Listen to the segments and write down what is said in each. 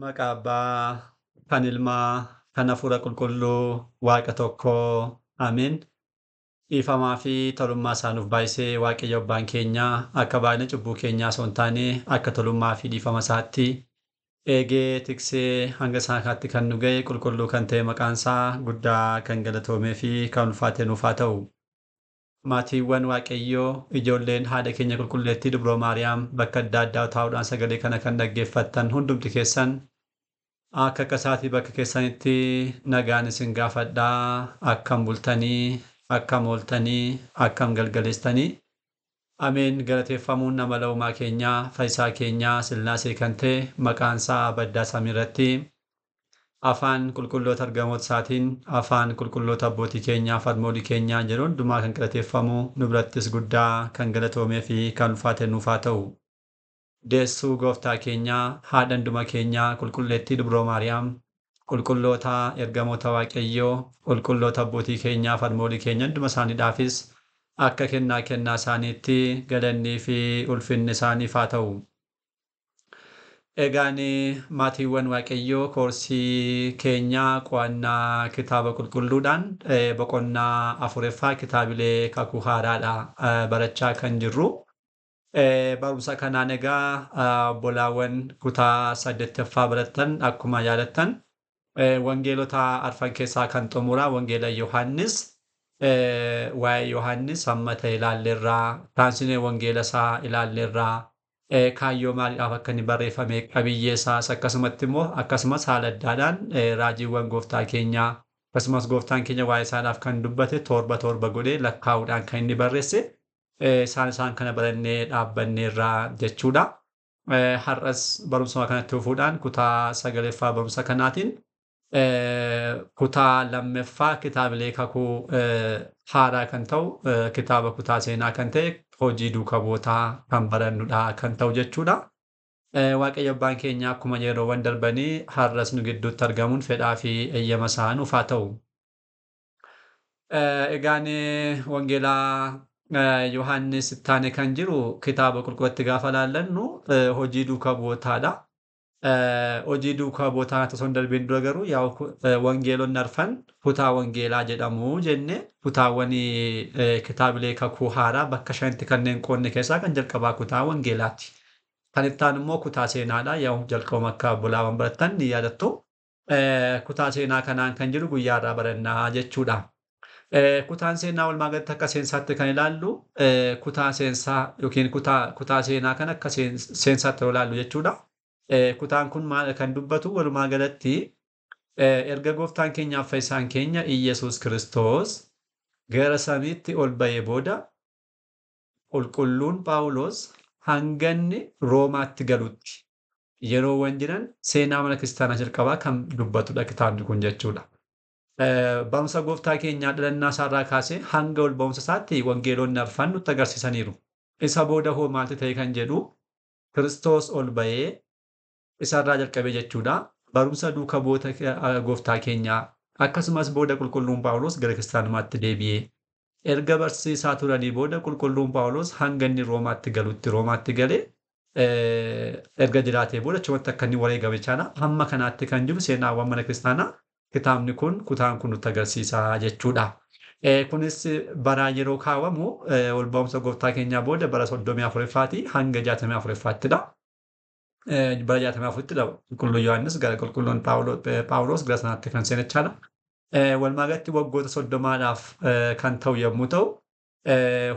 Maqaa Abbaa, kan Ilmaa, kan Hafuura Qulqulluu, Waaqa tokkoo. Ameen. Dhiifamaa fi tolummaa isaa nuuf baay'isee Waaqayyo Abbaan keenya akka baay'ina cubbuu keenyaa osoo hin taane akka tolummaa fi dhiifama isaatti eegee tiksee hanga isaa kanaatti kan nu ga'e qulqulluu kan ta'e maqaan isaa guddaa kan galatoomee fi kan ulfaate nuuf haa ta'u. Maatiiwwan Waaqayyoo, ijoolleen haadha keenya qulqulleettii Dubroo Maariyaam bakka adda addaa taa'uudhaan sagalee kana kan dhaggeeffattan hundumti keessan akka akkasaatii bakka keessanitti nagaan isin gaafadhaa. Akkam bultanii, akkam ooltanii, akkam galgaleessitanii. Ameen. Galateeffamuun nama laumaa keenyaa, fayyisaa keenyaa, Sillaasee kan ta'e maqaan isaa baddaa samii irratti afaan qulqulloota ergamoota isaatiin, afaan qulqulloota abbootii keenyaa, farmoolii keenyaa jedhu hundumaa kan galateeffamu, nu birattis guddaa kan galatoomee fi kan ulfaate nuuf haa ta'u. Deessuu gooftaa keenyaa, haadha hunduma keenyaa, qulqulleettii Dubroo Maariyaam, qulqulloota ergamoota Waaqayyoo, qulqulloota abbootii keenyaa, farmoolii keenya hunduma isaaniidhaafis akka kennaa kennaa isaaniitti galannii fi ulfinni isaaniif haa ta'u. Egaan maatiiwwan Waaqayyoo, koorsii keenyaa qo'annaa kitaaba qulqulluudhaan boqonnaa afuraffaa kitaabilee kakuu haaraadha barachaa kan jirru. Barumsa kanaan egaa obbolaawwan kutaa saddeettaffaa barattan akkuma yaadattan wangeelota arfan keessaa kan xumuraa wangeela Yohaannis, waa'ee Yohaannis hamma ta'e ilaalleerraa, taansinee wangeela isaa ilaalleerraa, kaayyoo maaliidhaaf akka inni barreeffame, qabiyyee isaas, akkasumatti immoo akkasumas haala addaadhaan raajiiwwan gooftaa keenyaa, akkasumas gooftaan keenya waa'ee isaadhaaf kan dubbate torba torba godhee lakkaa'uudhaan kan inni barreesse, isaan kana barannee dhaabbanneerraa jechuudha. Har'as barumsuma kanatti fufuudhaan kutaa sagaleeffaa barumsa kanaatiin kutaa lammaffaa kitaabilee kakuu haaraa kan ta'u, kitaaba kutaa seenaa kan ta'e hojii duuka bu'ootaa kan barannudha kan ta'u jechuudha. Waaqayyo Abbaan keenya akkuma yeroowwan darbanii har'as nu gidduutti argamuun fedhaa fi eeyyama isaa nuuf haa ta'u. Egaan wangeelaa Yohaannis ittaane kan jiru kitaaba qulqulluutti gaafa laallannu hojii duuka bu'ootaadha. Hojii duuka bu'ootaa osoo hin darbiin dura garuu wangeelonni arfan kutaa wangeelaa jedhamu jenne, kutaawwan kitaabilee kakuu haaraa bakka shanitti kanneen qoodne keessaa kan jalqabaa kutaa wangeelaati. Kan itti aanu immoo kutaa seenaadha. Yaa'u jalqabuma akka obbolaawwan barattan ni yaadattu. Kutaa seenaa kanaan kan jiru guyyaa irraa barannaa jechuudha. Kutaan seenaa walumaa galatti akka seensaatti kan ilaallu, kutaa seensaa yookiin kutaa seenaa kan akka seensaatti yoo ilaallu jechuudha. Kutaan kun maal kan dubbatu? Walumaa galatti erga gooftaan keenyaaf fayyisaan keenya Iyyasuus Kiristoos gara samiitti ol ba'ee booda qulqulluun Phaawulos hanga inni Roomaatti galutti yeroowwan jiran seenaa mana kiristaanaa jalqabaa kan dubbatudha kitaabni kun jechuudha. Barumsa gooftaa keenyaa dhalannaa isaarraa kaasee hanga ol ba'umsa isaatti wangeelonni arfan nutti agarsiisaniiru. Isa booda hoo maaltu ta'e kan jedhu, Kiristoos ol ba'ee isarraa jalqabee jechuudha. Barumsa duuka bu'oota gooftaa keenyaa, akkasumas booda qulqulluun Phaawulos gara kiristaanummaatti deebi'ee erga barsiisaa turanii booda qulqulluun Phaawulos hanga inni Roomaatti galutti, Roomaatti galee erga jiraatee booda achumatti akka inni wareegame chaana hamma kanaatti kan jiru seenaawwan mana kiristaanaa kitaabni kun, kutaan kun nutti agarsiisa jechuudha. Kunis bara yeroo kaawwamu ol ba'umsa gooftaa keenyaa booda bara 34ffaatii hanga 64ffaattidha. Bara 64ttidha qulqulluu Yohaannis gara qulqulluun Phaawulos gara sanaatti kan seenachaadha. Walumaa galatti waggoota 30dhaaf kan ta'u yommuu ta'u,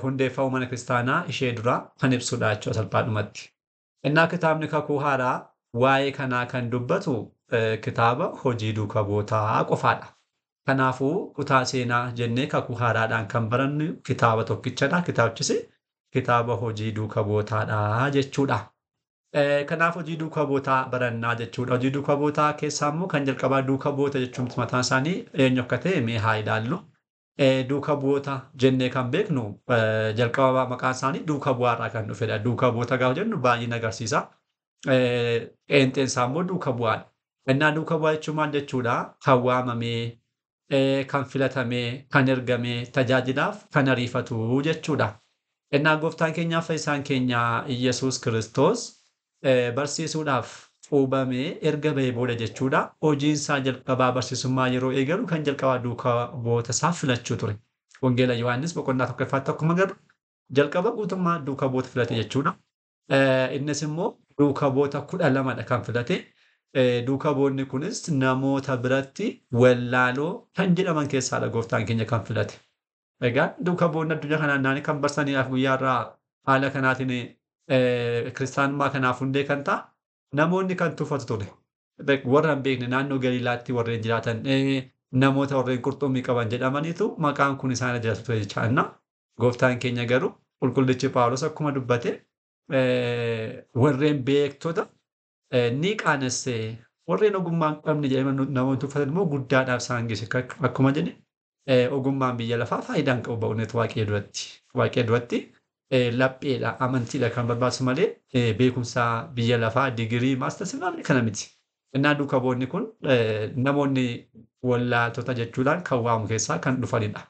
hundeeffamuu mana kiristaanaa ishee duraa kan ibsudha jechuudha salphaadhumatti. Innaa kitaabni kakuu haaraa waa'ee kanaa kan dubbatu kitaaba hojii duuka bu'ootaa qofaadha. Kanaafuu kutaa seenaa jennee kakuu haaraadhaan kan barannu kitaaba tokkichadha. Kitaabichis kitaaba hojii duuka bu'ootaadha jechuudha. Kanaaf hojii duuka bu'ootaa barannaa jechuudha. Hojii duuka bu'ootaa keessaa immoo kan jalqabaa duuka bu'oota jechuun mataan isaanii eenyu akka ta'e mee haa ilaallu. Duuka bu'oota jennee kan beeknu jalqaba maqaan isaanii duuka bu'aarraa kan dhufedha. Duuka bu'oota gaafa jennu baay'ina agarsiisa. Qeenxeen isaa immoo duuka bu'aadha. Innaa duuka bu'aa jechuun maal jechuudha? Kan waamamee, kan filatamee, kan ergamee, tajaajilaaf kan ariifatu jechuudha. Innaa gooftaan keenyaaf fayyisaan keenya Iyyasuus Kiristoos barsiisuudhaaf Cuubamee erga ba'ee booda jechuudha. Hojiin isaa jalqabaa barsiisummaa yeroo eegalu kan jalqabaa duukaa bu'oota isaa filachuu ture. Wangeela Yohaannis boqonnaa 1ffaatti akkuma agarru jalqaba guutummaa duukaa bu'oota filate jechuudha. Innis immoo duukaa bu'oota 12dha kan filate. Duukaa bu'oonni kunis namoota biratti wallaaloo kan jedhaman keessaadha gooftaan keenya kan filate. Egaa duukaa bu'oonni addunyaa kanaan naanii kan barsaniidhaaf guyyaa irraa haala kanaatiin kiristaanummaa kanaaf hundee kan ta'a namoonni kan tuffatu ture. Warra hin beekne naannoo Galiilaatti warreen jiraatan namoota warreen qurxummii qaban jedhamaniitu maqaan kun isaan jiraatu ture jechaadha. Gooftaan keenya garuu qulqullichi Phaawulos akkuma dubbate warreen beektota ni qaanesse, warreen ogummaa hin qabne jedhamanii namoonni tuffatan immoo guddaadhaaf isaan geesse. Akkuma jedhe ogummaan biyya lafaa faayidaa hin qabu ba'uunet waaqee duratti. Waaqee duratti lapheedha, amantiidha kan barbaachisu malee beekumsa biyya lafaa digirii maastarsi maal kana miti. Innaa duuka bu'oonni kun namoonni wallaaltota jechuudhaan kan waamu keessaa kan dhufanidha.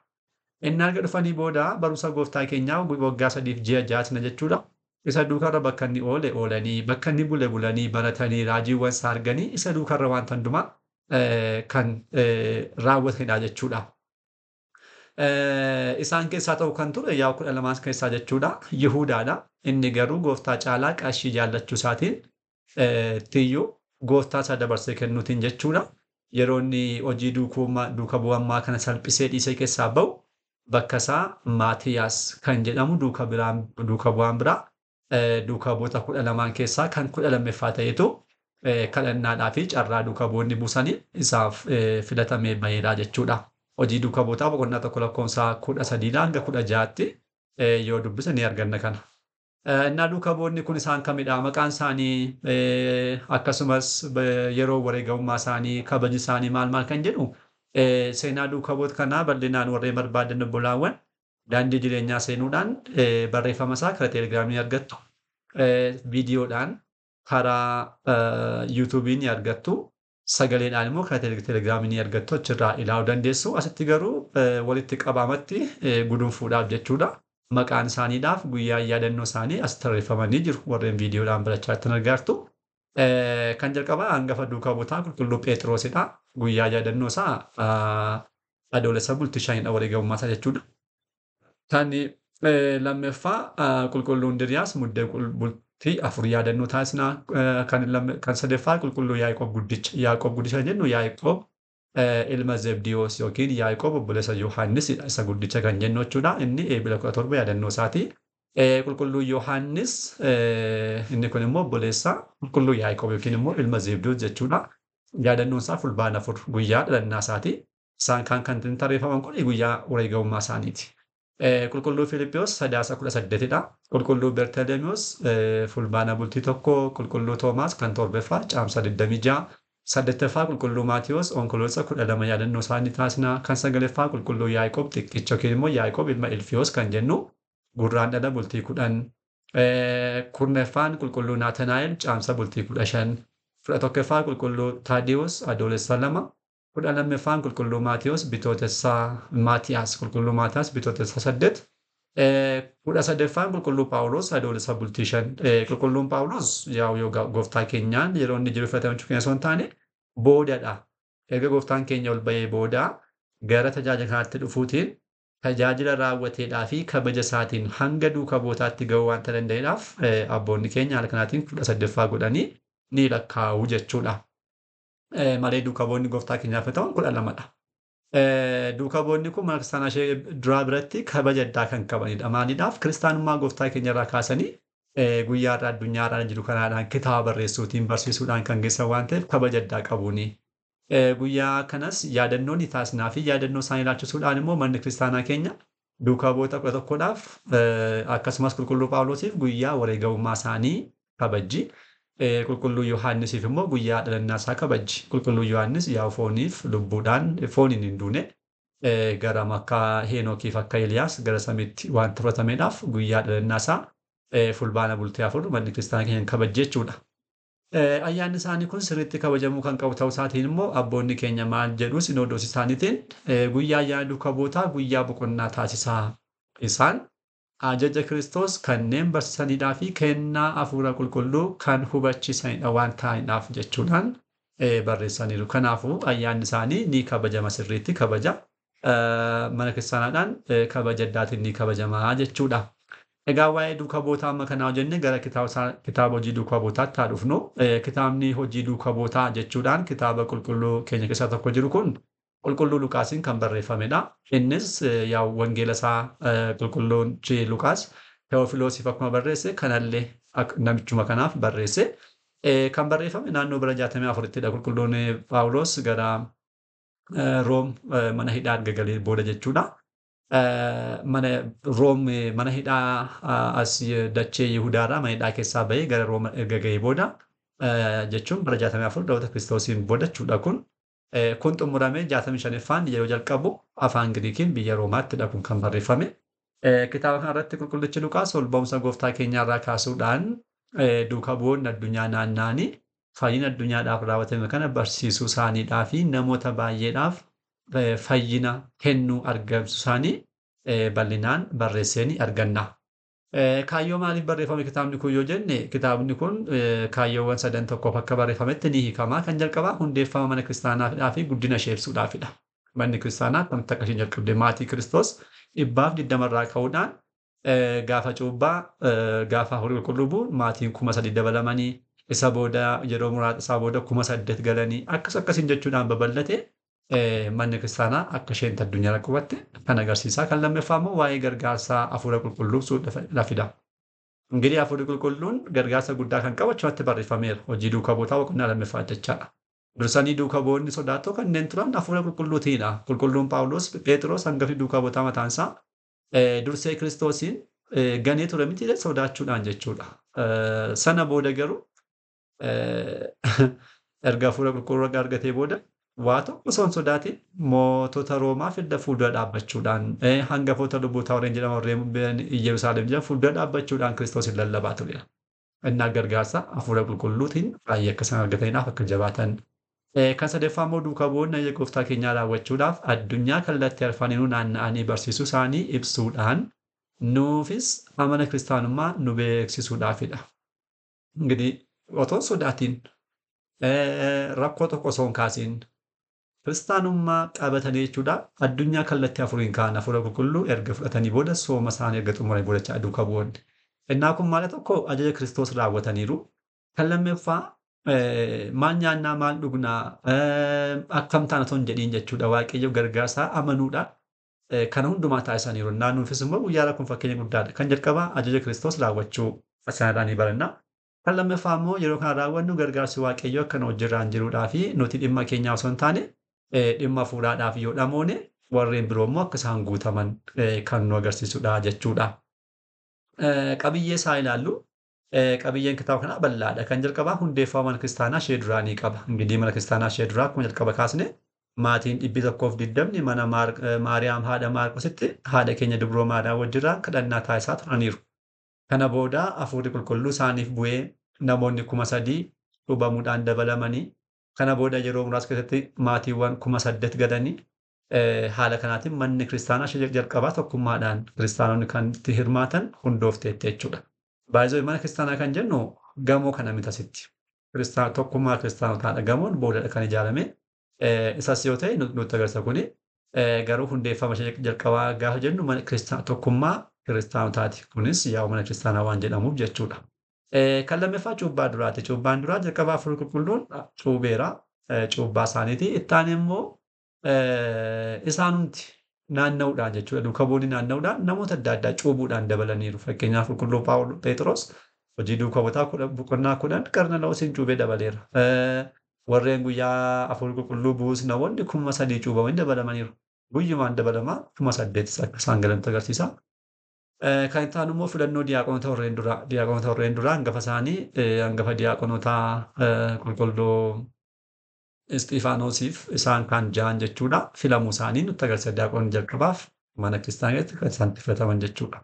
Innaa erga dhufanii booda barumsa gooftaa keenyaa waggaa 3 ji'a 6 jechuudha. Isa duukarra bakka inni oole oolanii, bakka inni bule bulanii, baratanii, raajiiwwan isaa arganii isa duukarra wanta hundumaa kan raawwatanidha jechuudha. Isaan keessaa ta'u kan ture yaa 12 keessaa jechuudha. Yihuudaadha. Inni garuu gooftaa caalaa qarshii jaallachuu isaatiin tiyyuu gooftaa isaa dabarsee kennuutiin jechuudha. Yeroo inni hojii duuka bu'ummaa kana salphisee dhiisee keessaa ba'u bakka isaa Maatiyaas kan jedhamu duuka bu'aan biraa duuka bu'oota 12 keessaa kan 12ffaa ta'etu kadhannaadhaa fi carraa duuka bu'oonni buusanii isaaf filatamee baheedha jechuudha. Hojii duuka bu'ootaa boqonnaa 1 lakkoofsa 13 hanga 16tti yoo dubbise ni arganna kana. Innaa duuka bu'oonni kun isaan kamidha? Maqaan isaanii akkasumas yeroo wareegamummaa isaanii kabaji isaanii maal maal kan jedhu seenaa duuka bu'oota kanaa bal'inaan warreen barbaadan obbolaawwan daandii jireenyaa seenuudhaan barreeffama isaa karaa teelegiraamii argattu. Viidiyoodhaan karaa yuutuubii ni argattu. Sagaleedhaan immoo karaa teelegiraamii ni argattu, achirraa ilaaluu dandeessu. Asitti garuu walitti qabaamatti gudunfuudhaaf jechuudha. Maqaan isaaniidhaaf guyyaa yaadannoo isaanii as tarreeffamanii jiru warreen viidiyoodhaan barachaa jirtan argaartu. Kan jalqabaa hangafa duukaa bu'ootaa qulqulluu Phexrosidha. Guyyaa yaadannoo isaa adoolessa bultii 5dha wareegamummaa isaa jechuudha. Kan lammaffaa qulqulluu Indiriyaas muddee bultii 4 yaadannoo taasisna. Kan sadaffaa qulqulluu Yaaqoob guddicha. Yaaqoob guddicha kan jennu Yaaqoob ilma Zebdiyoos yookiin Yaaqoob obboleessa Yohaannis isa guddicha kan jennu jechuudha. Inni eebila 17 yaadannoo isaati. Qulqulluu Yohaannis inni kun immoo obboleessa qulqulluu Yaaqoob yookiin immoo ilma Zebdiyoos jechuudha. Yaadannoon isaa fulbaana 4 guyyaa dhalannaa isaati. Isaan kan tarreeffaman kun guyyaa wareegamummaa isaaniiti. Qulqulluu Filiippiyoos sadaasa 18dha. Qulqulluu Berteleemiyoos fulbaana bultii 1, qulqulluu Toomaas kan torbaffaa caamsa 26, 8ffaa qulqulluu Maatiyoos onkoloolessa 12 yaadannoo isaanii taasisna. Kan 9ffaa qulqulluu Yaaqoob xiqqicha yookiin immoo Yaaqoob ilma Ilfiyoos kan jennu gurraan dhala bultii 10. 10ffaan qulqulluu Naatanaa'el caamsa bultii 15. 11ffaa qulqulluu Taadiyoos adoolessa 2. 12ffaan qulqulluu Maatiyoos bitootessa Maatiyaas qulqulluu Maatiyaas bitootessa 8. 13ffaan qulqulluu Phaawulos adoolessa bultii 5. Qulqulluun Phaawulos yaa'u yoo gooftaa keenyaan yeroo inni jiru filatame jechuu keenya osoo hin taane boodadha. Erga gooftaan keenya ol ba'ee booda gara tajaajila kanaatti dhufuutiin tajaajila raawwateedhaa fi kabaja isaatiin hanga duuka bu'ootaatti ga'uu waanta danda'eedhaaf abboonni keenya haala kanaatiin 18ffaa godhanii ni lakkaa'u jechuudha. Malee duuka bu'oonni gooftaa keenyaaf ta'an 12dha. Duuka bu'oonni kun mana kiristaanaa ishee duraa biratti kabaja addaa kan qabanidha. Maaliidhaaf? Kiristaanummaa gooftaa keenya irraa kaasanii guyyaa irraa addunyaa irraa jiru kanaadhaan kitaaba barreessuutiin barsiisuudhaan kan geessan waan ta'eef kabaja addaa qabuuni. Guyyaa kanas yaadannoo ni taasisnaa fi yaadannoo isaanii ilaalchisuudhaan immoo manni kiristaanaa keenya duuka bu'oota 11dhaaf akkasumas qulqulluu Phaawulosiif guyyaa wareegamummaa isaanii kabajji. Qulqulluu Yohaannisiif immoo guyyaa dhalannaa isaa kabajji. Qulqulluu Yohaannis yaa'u fooniif lubbuudhaan fooniin hin duune gara akka Heenookiif akka Eeliyaas gara samiitti waan fudhatameedhaaf guyyaa dhalannaa isaa fulbaana bultii 4 manni kiristaanaa keenya kabajji jechuudha. Ayyaanni isaanii kun sirriitti kabajamuu kan qabu ta'uu isaatiin immoo abboonni keenya maal jedhu sinodoosii isaaniitiin guyyaa ayyaana duuka bu'ootaa guyyaa boqonnaa taasisaa. Isaan ajaja Kiristoos kanneen barsiisanidhaa fi kennaa hafuura qulqulluu kan hubachiisanidha waan ta'aniidhaaf jechuudhaan barreessaniiru. Kanaafuu ayyaanni isaanii ni kabajama, sirriitti kabaja. Mana kiristaanaadhaan kabaja addaatiin ni kabajamaa jechuudha. Egaa waa'ee duuka bu'ootaa amma kanaa jenne gara kitaaba hojii duuka bu'ootaatti haa dhufnu. Kitaabni hojii duuka bu'ootaa jechuudhaan kitaaba qulqulluu keenya keessaa tokko jiru kun qulqulluu Luqaasiin kan barreeffamedha. Innis yaa wangeela isaa qulqulluun Luqaas Tewofiloosiif akkuma barreesse kanallee namichuma kanaaf barreesse. Kan barreeffame naannoo bara 64ttidha. Qulqulluun Phaawulos gara Room mana hidhaa erga galee booda jechuudha. Mana Room mana hidhaa as dachee Yihudaarraa mana hidhaa keessaa bahee gara Room erga gahee booda jechuun bara 64 dhaloota Kiristoosiin booda jechuudha kun. Kun xumuramee 65ffaan yeroo jalqabu afaan Giriikiin biyya Roomaattidha kun kan barreeffame. Kitaaba kanarratti qulqullichi Luqaas ol ba'umsa gooftaa keenyaarraa kaasuudhaan duuka bu'oonni addunyaa naanna'anii fayyina addunyaadhaaf raawwatame kana barsiisuu isaaniidhaa fi namoota baay'eedhaaf fayyina kennuu argamsiisuu isaanii bal'inaan barreessee ni arganna. Kaayyoo maaliif barreeffame kitaabni kun yoo jenne, kitaabni kun kaayyoowwan sadan tokkoof akka barreeffametti ni hiikama. Kan jalqabaa hundeeffama mana kiristaanaa fi guddina ishee ibsuudhaafidha. Manni kiristaanaa akkamitti akka isheen jalqabde maatii Kiristoos 120rraa ka'uudhaan gaafa cuubbaa gaafa horii qulqulluu bu'u maatiin 3,000 dabalamanii isa booda yeroo muraasa isaa booda 8,000 galanii akkas akkasiin jechuudhaan babal'ate manni kiristaanaa akka isheen addunyaa qubatte kan agarsiisa. Kan lammaffaa immoo waa'ee gargaarsaa hafuura qulqulluu ibsuudhaafidha. Ingirii hafuurri qulqulluun gargaarsa guddaa kan qabu achumatti barreeffameera. Hojii duuka bu'ootaa boqonnaa lammaffaa jechaadha. Dursanii duuka bu'oonni sodaatoo kanneen turan hafuura qulqulluutiinidha. Qulqulluun Phaawulos Phexros hangafni duuka bu'ootaa mataan isaa dursee Kiristoosiin ganee ture miti sodaachuudhaan jechuudha. Sana booda garuu erga hafuura qulqulluu argatee booda waa tokko osoo hin sodaatin mootota Roomaa fidda fuuldura dhaabbachuudhaan hangafoota lubbootaa warreen jedhaman warreen Yerusaalem jiran fuuldura dhaabbachuudhaan Kiristoosin lallabaa turedha. Innaa gargaarsa hafuura qulqulluutiin baay'ee akka isaan argataniidhaaf akka jabaatan. Kan sadaffaa immoo duuka bu'oonni ajaja gooftaa keenyaa raawwachuudhaaf addunyaa kallattii arfaniinuu naanna'anii barsiisuu isaanii ibsuudhaan nuufis amala kiristaanummaa nu beeksisuudhaafidha. Ingirii otoo hin sodaatin rakkoo tokko osoo hin kaasiin kiristaanummaa qabatanii jechuudha. Addunyaa kallattii afuriin ka'an hafuura qulqulluu erga fudhatanii booda sooma isaanii erga xumuranii booda jecha duuka bu'oonni. Innaa kun maal tokko ajaja Kiristoos raawwataniiru. Kan lammaffaa maal nyaannaa maal dhugnaa akkam taana osoo hin jedhiin jechuudha. Waaqayyo gargaarsaa amanuudha. Kana hundumaa taasisaniiru. Naannoofis immoo guyyaa rakkoon fakkeenya guddaadha. Kan jalqabaa ajaja Kiristoos raawwachuu sanarraa ni baranna. Kan lammaffaa immoo yeroo kana raawwannu gargaarsi Waaqayyoo akka nu hojirraan jiruudhaa fi nuti dhimma keenyaa osoo hin taane dhimma hafuuraadhaaf yoo dhamoone warreen biroo immoo akka isaan guutaman kan nu agarsiisudha jechuudha. Qabiyyee isaa ilaallu. Qabiyyeen kitaaba kanaa bal'aadha. Kan jalqabaa hundeeffama mana kiristaanaa ishee duraa ni qaba. Ingirii mana kiristaanaa ishee duraa akkuma jalqaba kaasne maatiin 120 mana Maariyaam haadha Maarqositti haadha keenya dubroo Maariyaam wajjirraa kadhannaa taasisaa turaniiru. Kana booda hafuurri qulqulluu isaaniif bu'ee namoonni 3,000 cuubamuudhaan dabalamanii kana booda yeroo muraasa keessatti maatiiwwan 8,000 galanii haala kanaatiin manni kiristaanaa ishee jalqabaa tokkummaadhaan kiristaanonni kan itti hirmaatan hundoofteetti jechuudha. Baay'ee mana kiristaanaa kan jennu gamoo kana miti asitti. Tokkummaa kiristaanotaadha. Gamoon boodadha kan ijaarame. Isas yoo ta'e nutti agarsiisa kuni. Garuu hundeeffama ishee jalqabaa gaafa jennu mana tokkummaa kiristaanotaati. Kunis yaa'u mana kiristaanaa waan jedhamuuf jechuudha. Kan lammaffaa cuubbaa duraati. Cuubbaan duraa jalqabaa hafuurri qulqulluun cuubeera. Cuubbaa isaaniiti. Ittaan immoo isaanumti naanna'uudhaan jechuudha. Duuka bu'oonni naanna'uudhaan namoota adda addaa cuubuudhaan dabalaniiru. Fakkeenyaaf qulqulluu Phexros hojii duuka bu'ootaa boqonnaa 10 Qarnelewosiin cuubee dabaleera. Warreen guyyaa hafuurri qulqulluu bu'us namoonni 3,000 cuubamanii dabalamaniiru. Guyyumaan dabalamaa 8,000 akka isaan galan agarsiisa. Kan itti aanu immoo filannoo diyaaqonota warreen duraa. Diyaaqonota warreen duraa hangafa isaanii hangafa diyaaqonotaa qulqulluu Isxifaanoosiif isaan kan jahan jechuudha. Filamuu isaanii nutti agarsiisa diyaaqonni jalqabaaf mana kiristaanaatti kan isaan itti filataman jechuudha.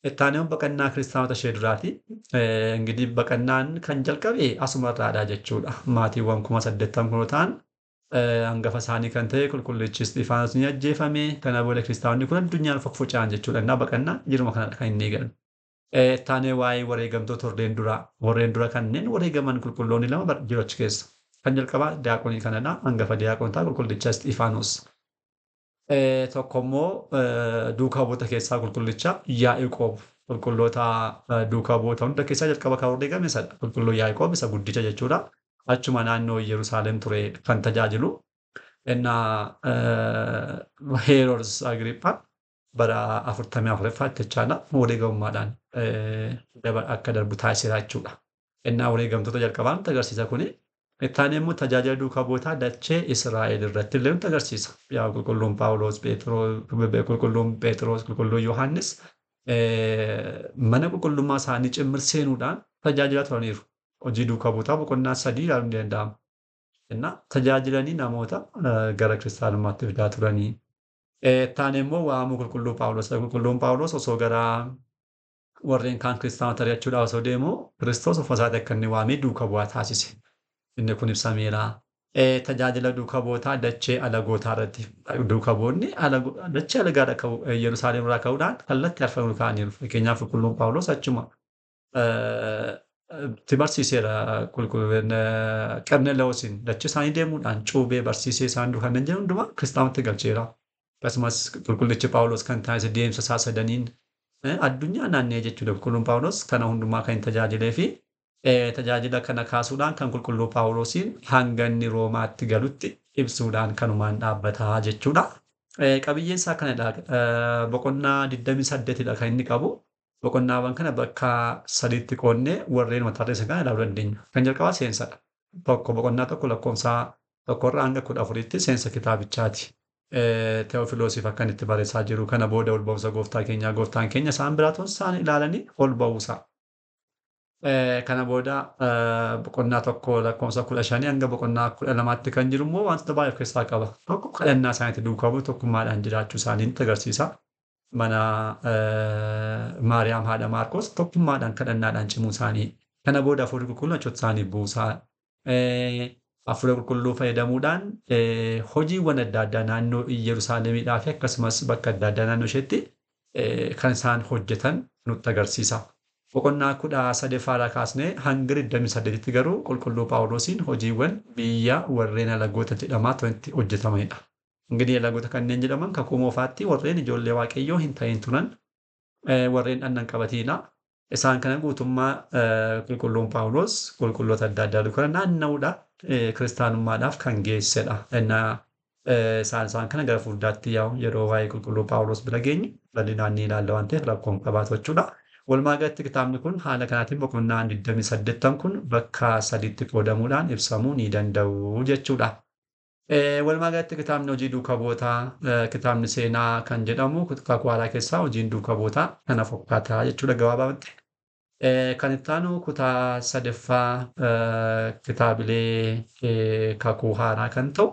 Itti aanee baqannaa kiristaanota ishee duraati. Ingirii baqannaan kan jalqabe asumarraadha jechuudha. Maatiiwwan 80,000 kun ta'an Hangafa isaanii kan ta'e qulqullichi Isxifaanos ni ajjeefame. Kana booda kiristaanonni kun addunyaan faffaca'an jechuudha. Innaa baqannaa jiruma kanadha kan inni eegalu. Taanee waa'ee wareegamtoota warreen dura kanneen wareegaman qulqulloonni lama jiru achi keessa. Kan jalqabaa diyaaqonii kanadha. Hangafa diyaaqonotaa qulqullicha Isxifaanos. Tokko immoo duukaa bu'oota keessaa qulqullicha Yaaqoob. Qulqulloota duukaa bu'oota hunda keessaa jalqaba kan wareegame isadha. Qulqulluu Yaaqoob isa guddicha jechuudha. Achuma naannoo Yerusaalem ture kan tajaajilu. Innaa Heroodis Agriiphaan bara 44ffaatti jechaadha wareegamummaadhaan akka darbu taasiseera jechuudha. Innaa wareegamtoota jalqabaa nutti agarsiisa kuni. Itti immoo tajaajila duukaa bu'ootaa dachee Israa'el irratti illee nutti agarsiisa. Yaa qulqulluun Phaawulos, qulqulluun Phexros, qulqulluun Yohaannis mana qulqullummaa isaanii cimmir seenuudhaan tajaajilaa turaniiru. Hojii duukaa bu'ootaa boqonnaa 3 ilaaluun ni danda'ama. Innaa tajaajilanii namoota gara kiristaanummaatti fidaa turanii. Taan immoo waamuu qulqulluu Phaawulos. Qulqulluun Phaawulos osoo gara warreen kaan kiristaanota ari'achuudhaaf osoo deemu Kiristoos ofuma isaatii akka inni waamee duuka bu'aa taasise. Inni kun ibsameera. Tajaajila duuka bu'ootaa dachee alagootaa irratti duuka bu'oonni dachee alagaadha ka'u Yerusaalem irraa ka'uudhaan kallattii arfan ka'aniiru. Fakkeenyaaf qulqulluun Phaawulos achuma itti barsiiseera Qerneloosiin dachee isaanii deemuudhaan cuubee barsiisee isaan duukaa kanneen jiran hundumaa kiristaanatti galcheera. Akkasumas qulqullichi Phaawulos kan taasise deemsa isaa sadaniin addunyaa naanna'ee jechuudha. Qulqulluun Phaawulos kana hundumaa kan tajaajilee fi tajaajila kana kaasuudhaan kan qulqulluu Phaawulosiin hanga inni Roomaatti galutti ibsuudhaan kanumaan dhaabbataa jechuudha. Qabiyyeen isaa kanadha. Boqonnaa 28dha kan inni qabu. Boqonnaawwan kana bakka sadiitti qoodnee warreen mata duree kana ilaaluu dandeenya. Kan jalqabaa seensadha. Tokko boqonnaa 1 lakkoofsa 1 hanga 14tti seensa kitaabichaati. Tewofiloosiif akka inni itti barreessaa jiru kana booda ol ba'umsa gooftaa keenyaa gooftaan keenya isaan biraa ta'us isaan ilaalanii ol ba'uusa. Kana booda boqonnaa 1 lakkoofsa 15 hanga boqonnaa 12tti kan jiru immoo wantoota baay'ee of keessaa qaba. Tokko kadhannaa isaaniitti duukaa bu'u tokkummaadhaan jiraachuu isaanii nutti agarsiisa. Mana Maariyaam haadha Maarkos tokkummaadhaan kadhannaadhaan cimuu isaanii. Kana booda hafuurri qulqulluun achoota isaanii buusaa. Hafuura qulqulluu fayyadamuudhaan hojiiwwan adda addaa naannoo Yerusaalemiidhaa fi akkasumas bakka adda addaa naannoo isheetti kan isaan hojjetan nutti agarsiisa. Boqonnaa 13ffaadhaa kaasnee hanga 28tti garuu qulqulluu Phaawulosiin hojiiwwan biyya warreen alagoota jedhamaa turanitti hojjetamanidha. Ingirii alagoota kanneen jedhaman kakuu moofaatti warreen ijoollee waaqayyoo hin ta'in turan warreen dhannan qabatiidha. Isaan kana guutummaa qulqulluun Phaawulos qulqulloota adda addaa duukaa naanna'uudhaan kiristaanummaadhaaf kan geessedha. Innaa isaan kana gara fuulduraatti yaa'u yeroo waa'ee qulqulluu Phaawulos bira geenyu bal'inaan ni ilaalla waan ta'eef rakkoon qabaatu jechuudha. Walumaa galatti kitaabni kun haala kanaatiin boqonnaan 28 kun bakka sadiitti qoodamuudhaan ibsamuu ni danda'u jechuudha. Walumaa galatti kitaabni hojii duuka bu'ootaa kitaabni seenaa kan jedhamu kakuu haaraa keessaa hojiin duuka bu'ootaa kana fakkaataa jechuudha gabaabumatti. Kan itti aanu kutaa sadaffaa kitaabilee kakuu haaraa kan ta'u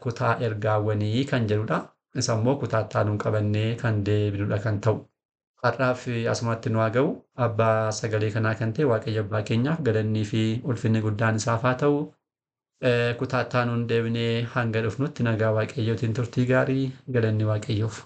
kutaa ergaawwanii kan jedhudha. Isa immoo kutaa itti aanuun qabannee kan deebinudha kan ta'u. Har'aaf asumatti nu haa ga'u. Abbaa sagalee kanaa kan ta'e Waaqayyo abbaa keenyaaf galannii fi ulfinni guddaan isaaf haa ta'u. Kutaa itti aanuun deebinee hanga dhufnutti nagaa Waaqayyootiin turtii gaarii galanni Waaqayyoof.